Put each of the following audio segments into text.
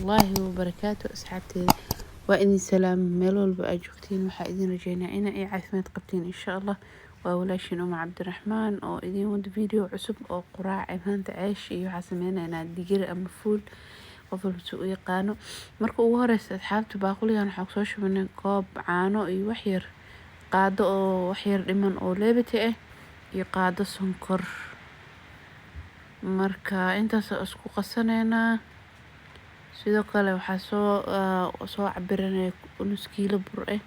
Waraxmatullaahi wabarakaatu. Asxaabteeda, waa idin salaam meel walba aad joogtiin. Waxaa idin rajeynaa in ay caafimaad qabtiin, insha Allah. Waa walaashiin Uma Cabdiraxmaan oo idin wada video cusub oo quraac. Maanta ceesh iyo waxaa sameynaynaa digir ama fuul, qof walba si u yaqaano. Marka ugu horeysa, asxaabta, baaquligan waxaa kusoo shubanay koob caano iyo wax yar, qaado oo wax yar dhiman oo leebita ah iyo qaado sonkor. Marka intaas isku qasaneynaa. Sidoo kale waxaa soo cabiranay nus kiilo bur ah.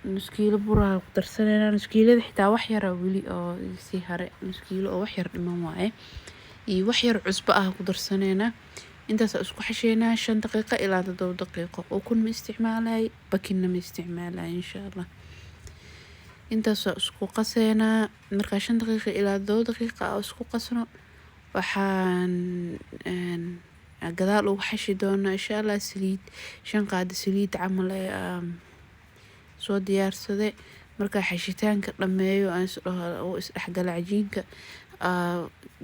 Nus kiilo bur ah ku darsaneynaa. Nus kiilada xitaa wax yar weli oo sii hare, nus kiilo oo wax yar dhiman waaye, iyo wax yar cusbo ah ku darsaneynaa. Intaas isku xasheynaa 5 daqiiqo ilaa 7 daqiiqo. Ukun ma isticmaalay, bakinna ma isticmaalay, insha Allah. Intaas isku qaseynaa. Markaa 5 daqiiqo ilaa 7 daqiiqo isku qasno, waxaan gadaal ugu xashi doonaa, insha Allah, saliid. 5 qaado saliid camal ee soo diyaarsaday. Markaa xashitaanka dhameeyo, aan is dhaho uu isdhexgala cajiinka,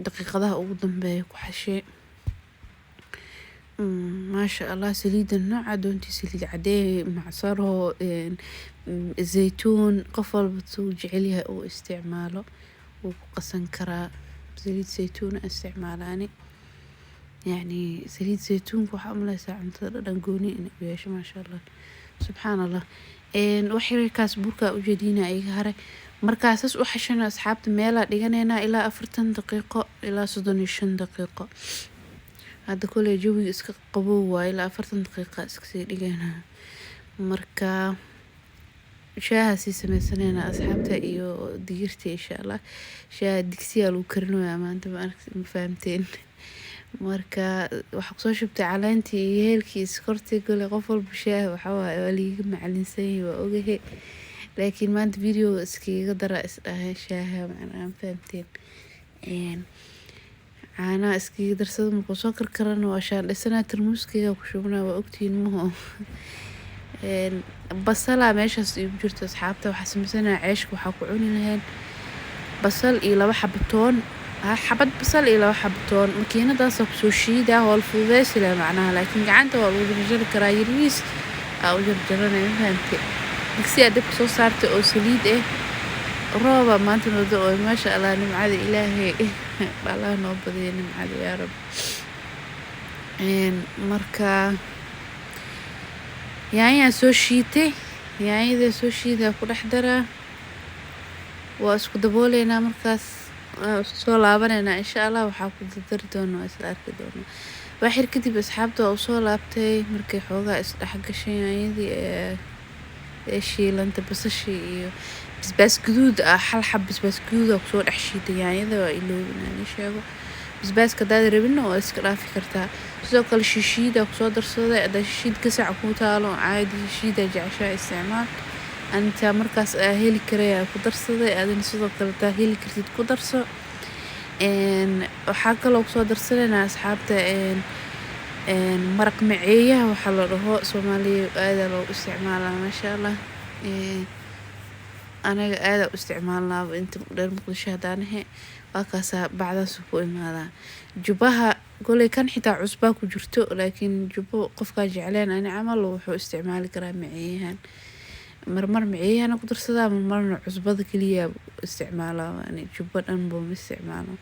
daqiiqadaha ugu dambeeya ku xashee. Maasha Allah, saliida nooca doontii, saliid cadee, macsaro, zaytuun, qof walba suu jecel yahay uu isticmaalo wuu ku qasan karaa. Saliid zaytuun isticmaalaani, yacni saliid zaytuunka waxaa umaleysaa cuntada dhadhan gooni inay u yeesho. Maasha Allah, subxaan Allah. Wax yarkaas burka ujeediina iga haray. Markaa saas u xashano, asxaabta, meelaa dhiganeynaa ilaa 40 daqiiqo ilaa 35 daqiiqo. Hadda koley jawiga iska qabow waaye, ilaa 40 daqiiqa iska sii dhigaynaa. Marka shaaha sii sameysaneynaa, asxaabta, iyo digirta, insha Allah. Shaaha digsiyaa lagu karinayaa maanta, ma fahamteen? Marka waxaa kusoo shubtay caleentii iyo heelkii, sokortii. Kule qof walba shaaha waxaa waaye waa liiga macalinsan yahay, waa ogahay, laakiin maanta video iskaga dara isdhahay shaaha macnaha, ma fahamteen? Caanaha iskaga darsada. Markuu soo karkarana, waa shaandhisanaa, tarmuuskeyga ku shubnaa, waa ogtihiin maho. Basalaa meeshaas igu jirto, asxaabta. Waxaa sameysanaya ceeshka, waxaa ku cuni lahayn basal iyo laba xabo toon, xabad basal iyo laba xabo toon. Makiinadaasa kusoo shiidaa, howl fududeysi leh macnaha, laakiin gacanta waa lagu jarjari karaa, yariis aa u jarjaranaya, ma fahamte? Digsi aa dabka soo saartay oo saliid ah. Rooba maanta noo da'oy, maasha Allah. Nimcada Ilaahay Allah noo badiyo, nimcada, yaa Rab. Marka yaanyaa soo shiitay, yaanyada soo shiidaa ku dhex daraa, waa isku dabooleynaa. Markaas waa isku soo laabaneynaa, insha Allah. Waxaa ku dardari doona waa isla arki doonaa wax yar kadib. Asxaabta, waa usoo laabtay markay xoogaa isdhex gashay yaanyadii ee shiilantay, basashii iyo basbaas guduud ah. Hal xab basbaas guduud ah kusoo dhex shiiday yaanyada, waa iloobin aan ii sheego. Basbaaska hadaad rabinna, waa iska dhaafi kartaa. Sidoo kale shishiida kusoo darsaday. Haddaa shishiid gasac kuu taalo, caadi shishiida jeceshaha isticmaal. Anitaa markaas aa heli karay aa ku darsaday, adina sidoo kale taa heli kartid ku darso. Waxaa kaloo kusoo darsanaynaa, asxaabta, maraq maceeyaha waxaa la dhaho. Soomaaliya aadaa loogu isticmaalaa, maasha Allah. Anaga aadaa u isticmaalnaaba inta dheer Muqdisho haddaan ahe. Waa kaasaa, bacdaas ku imaadaa jubaha. Goley kan xitaa cusbaa ku jirto, laakiin jubo qofkaa jecleen ani camal wuxuu isticmaali karaa maceeyahan. Marmar maceeyahana ku darsadaa, marmarna cusbada kaliya isticmaalaa. Ani jubbo dhan ba ma isticmaalo.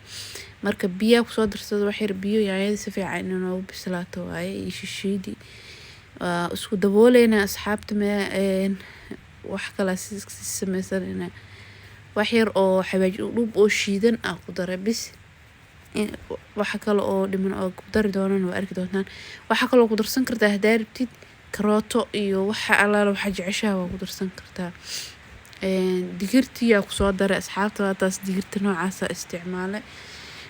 Marka biyaa kusoo darsada, wax yar biyo, yaanyada si fiican inay noogu bislaato waaye, iyo shishiidi. Waa isku dabooleynaa, asxaabta. Me wax kala si sameysanayna, wax yar oo xawaaji dhub oo shiidan ah ku daray bis. Waxa kale oo dhiman oo ku dari doonana waa arki doontaan. Waxaa kaloo ku darsan kartaa, haddaa rabtid, karooto iyo waxa allaala waxaa jeceshaha waa ku darsan kartaa. Digirtiyaa kusoo daray, asxaabta. Waa taas, digirta noocaasa isticmaalay.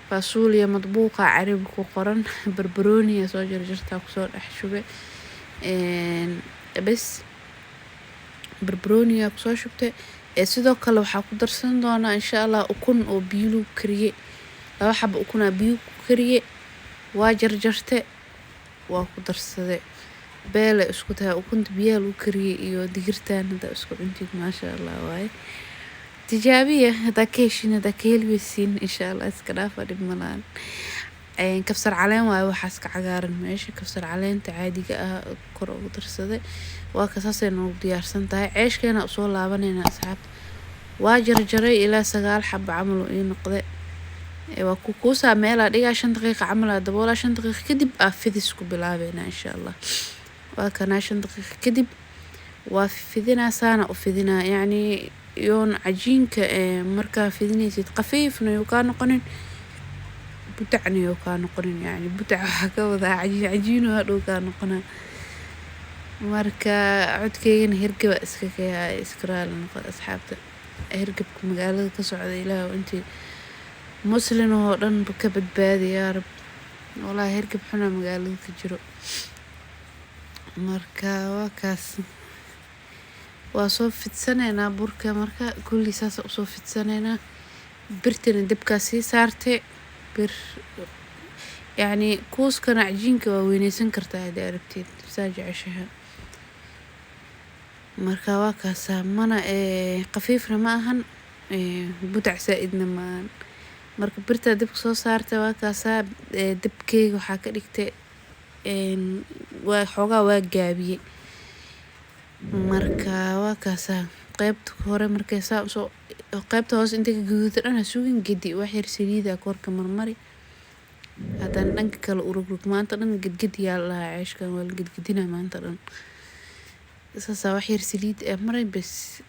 Faasuuliya madbuuqa carabi ku qoran, barbarooniya soo jarjartaa kusoo dhex shubay bes, barbarooniya kusoo shubtay. Sidoo kale waxaa ku darsan doonaa, insha Allah, ukun oo biyo lagu kariyey. Laba xabo ukunaa biyo ku kariyey, waa jarjarte, waa ku darsaday. Beele isku tahay ukunta biyaha lagu kariyey iyo digirtan haddaa isku cuntid, maasha Allah waaye. Tijaabiya, haddaa ka heshin, haddaa ka heli weysiin, insha Allah, iska dhaafa, dhib malaan. Kabsar caleen waaye waxaas ka cagaaran meesha, kabsar caleenta caadiga ah kor ugu darsaday. Waa ka saasay noogu diyaarsan tahay. Ceeshkeena usoo laabanayna, asxaabta. Waa jarjaray ilaa 9 xabo camal uu ii noqday. Waa ku kuusaa, meelaa dhigaa, 5 daqiiqa camal aa daboolaa. 5 daqiiqa kadib aa fidis ku bilaabeynaa, insha Allah. Waa kanaa, 5 daqiiqa kadib waa fidinaa, saana u fidinaa. Yacni yoon cajiinka markaa fidinaysid khafiifna yuu kaa noqonin, butacna yuu kaa noqonin. Yacni butac waxaa ka wadaa cajiin cajiin hadhow kaa noqonaa. Marka codkeygana hergaba iska kayahay, iska raali noqo, asxaabta. Hergabka magaalada ka socda, Ilaah intii muslin oo dhan ka badbaadi, yaa Rab. Walaahi hergab xuna magaalada ka jiro. Marka waa kaas, waa soo fidsanaynaa burka. Marka kulli saasa usoo fidsanaynaa. Birtana dabkaa sii saartay bir. Yacni kuuskana cajiinka waa weyneysan kartaa haddii aad rabtid, saa jeceshahay. Marka waa kaasaa, mana khafiifna ma ahan, butac saa-idna ma ahan. Marka birtaa dabka soo saartay, waa kaasaa. Dabkeyga waxaa ka dhigtay waa xoogaa, waa gaabiyey. Marka waa kaasaa, qaybta hore markay saa usoo, qaybta hoose intay ka gaduudo dhan ha sugin, gedi. Wax yar saliida korka marmari, haddana dhanka kale u rogrog. Maanta dhan gedged yaa la dhahaa ceeshkan, waa la gedgedinaa maanta dhan. Saasaa wax yar saliid ee maray bes.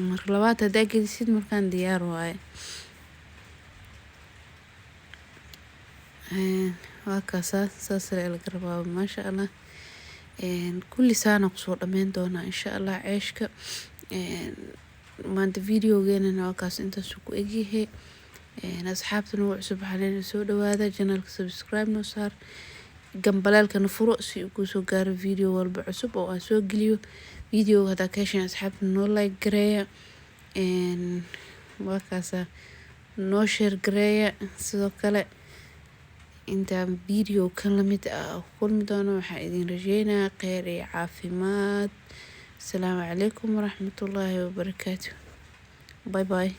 Mar labaad haddaa gedisid, markaan diyaar waaye. Waa kaasaa, saas laga rabaa, maasha Allah. Kulli saana kusoo dhameyn doonaa, insha Allah, ceeshka. Maanta videogeenana waa kaas, intaasuu ku egyahay. Asxaabta nagu cusub waxaa leenahay soo dhawaada channelka, subscribe noo saar, gambaleelkana furo si uu kusoo gaaro video walba cusub oo aan soo geliyo. Videoga haddaa ka hesheen, asxaabta, noo like gareeya. Waa kaasa, noo share gareeya sidoo kale. Intaan video kan lamid ah ku kulmi doono, waxaa idin rajeynayaa kheyr iyo caafimaad. Asalaamu calaykum waraxmatullaahi wabarakaatu. Bye bye.